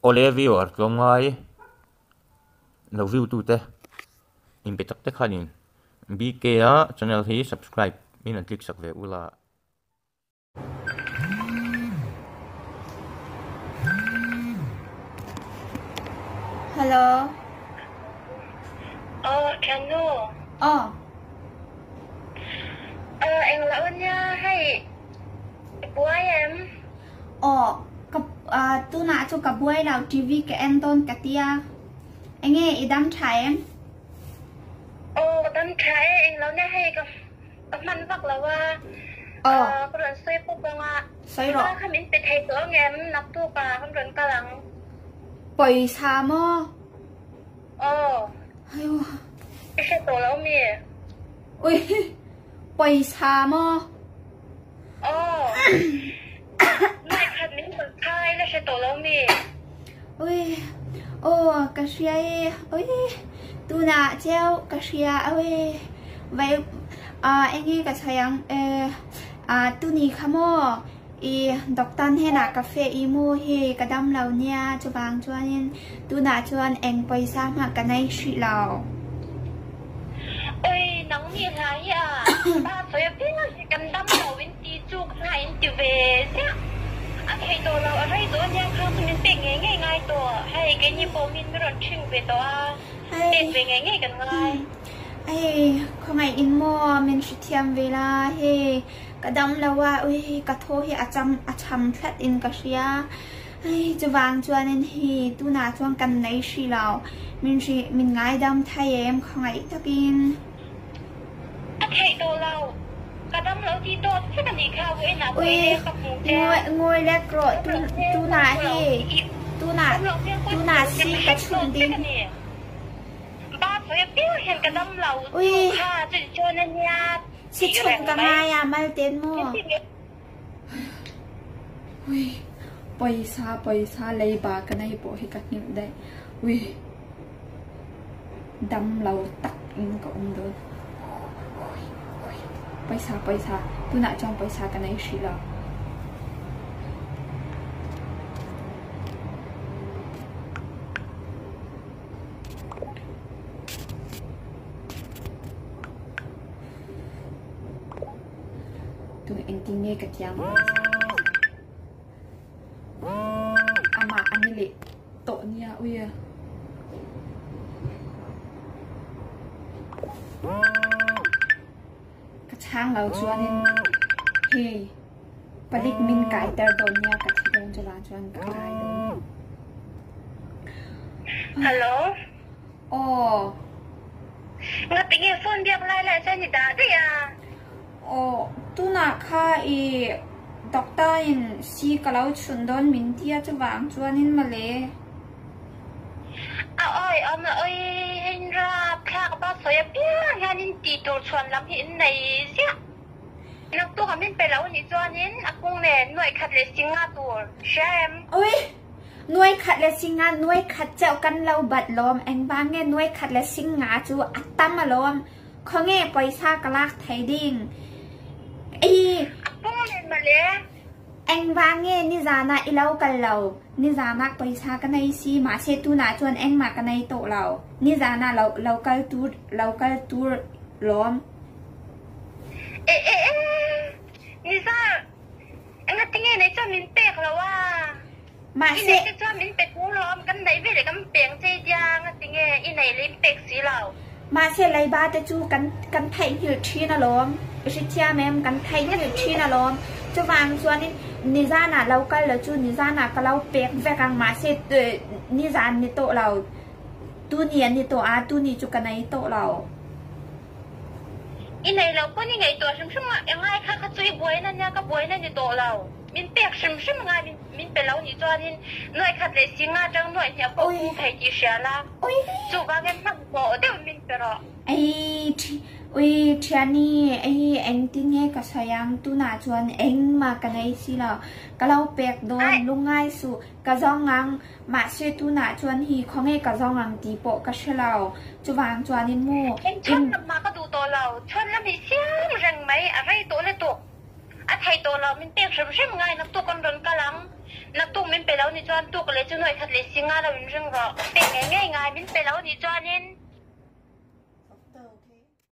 Awle viewer tlawmngai lo view tute inpe tak te khanin BK a channel hi subscribe in an click sak ve ula. Hello. Aw thiannu. Aw. Aw englo nia hei buai em? Aw ka tunah chu ka buai lo TV ka en dawn ka tia enge i dam tha em? Aw ka dam tha e englo nia hei ka ka hman vak lo a Aw ka rawn sawi pawp ang a sawi rawh. Kha min pe thei tawh ang em naktuk ah kan rawn kal ang. Pawisa maw? Aw. Ayo. I hre tawh lo mi? Ui pawisa maw? Aw. Nai khat min rawn khai la hre tawh lo mi? Ui aw ka hria e ui tunah cheu ka hria ui vai ah enge ka sawi ang eh ah tuni kha maw i doctor hnenah ka feh i mu hi ka dam lo nia chuvang chuanin tunah chuan eng pawisa hmah ka nei hrih lo. Oi nang nih hla hi a pa sawi apiang hi kan dam lo in ti chu ka hna in ti ve ziah a thei tawh lo a rei tawh ania khang chu min pek ngei ngei ngai tawh hei keini pawh min rawn ṭhing ve tawh a pek ve ngei ngei kan ngai. Hei khawngaih in maw min hrethiam ve la hei ka dam lo a ui ka thaw hi a cham a cham thlat in ka hria hei chuvang chuanin hei tunah chuan kan nei hrih lo min hrih min ngaidam thei em khawngaih takin. A theih tawh lo ka dam lo tih tawh vek a nih kha vawiinah Ui vawi leh ka hmuh che. ngawi ngawi lek rawh tun tunah hei tunah tunah si ka chhun ding. Ui si chhun ka ngai a mal ten maw. Ui pawisa pawisa leiba ka nei pawh hi ka nghilh daih ui dam lo tak in ka awm dawn ui ui pawisa pawisa tunah chuan pawisa ka nei hrih lo. Tung engtin nge ka tiang amah ani leh tawh nia uia. Ka chhang lo chuanin hei palik min kai ter dawn nia ka thi dawn chuvang chuan ka kai dawn. Hello. Aw. Ngati nge phone biak lai lai chuan i dah daih a? Aw, tunah kha i doctor in si ka lo chhun dawn min tia chuvang chuanin mawle. A awi awm a awi in rapthlak ba sawi apiang hian in tih tur chhuan lam hi in nei ziah. Naktuk a min pe lo nih chuanin a kung nen nuaih khat leh singa tur hria em? Awi! Nuai khat leh singa nuai khat chauh kan lo bat lawm engvang nge nuai khat leh singa chu a tam alawm khawnge pawisa ka lak thei ding i. A kung nen mawle. Engvang nge nizanah i lo kal lo? Nizanah pawisa ka nei si, mahse tunah chuan engmah ka nei tawh lo. Nizanah lo lo kal tur lo kal tur lawm. E e e, nizan engati nge nei chuan min pek lo a? Mahse. I neih te chuan min pe tur lawm, kan neih veleh kan peng che tia engati nge i neih leh in pek si lo? Mahse leiba te chu kan kan theihnghilh thin alawm, i hrethiam em? Kan theihnghilh thin alawm. Chuvang chuanin nizanah lo kal lo chu nizanah ka lo pek vek ang mahse nizan ni tawh lo, tuni an ni tawh a, tuni chu ka nei tawh lo. I nei lo pawn i ngaihtuah hrim hrim a, engai kha kha chu i buaina nia ka buaina ni tawh lo. Min pek hrim hrim angai min min pe lo nih chuanin nuaih khat leh singa atang nuaih hniah pawh pu thei tih hria la, chuvangin hmanhmawh deuh min pe rawh. Ei thi ui thiani ei engtin nge ka sawi ang tunah chuan engmah ka nei si lo ka lo pek dawn lungngai suh ka zawng ang mahse tunah chuan hi khawnge ka zawng ang tih pawh ka hre lo chuvang chuanin mu Eng chhuan lam mah ka duh tawh lo chhuan lam hi siam reng mai a rei tawh lutuk. A thei tawh lo, min pek hrim hrim ngai, naktuk kan rawn kal ang, naktuk min pe lo. lo nih chuan tuk leh chu nuaih khat leh singa lo in ring rawh. Pek ngei ngei ngai min pe lo nih chuanin.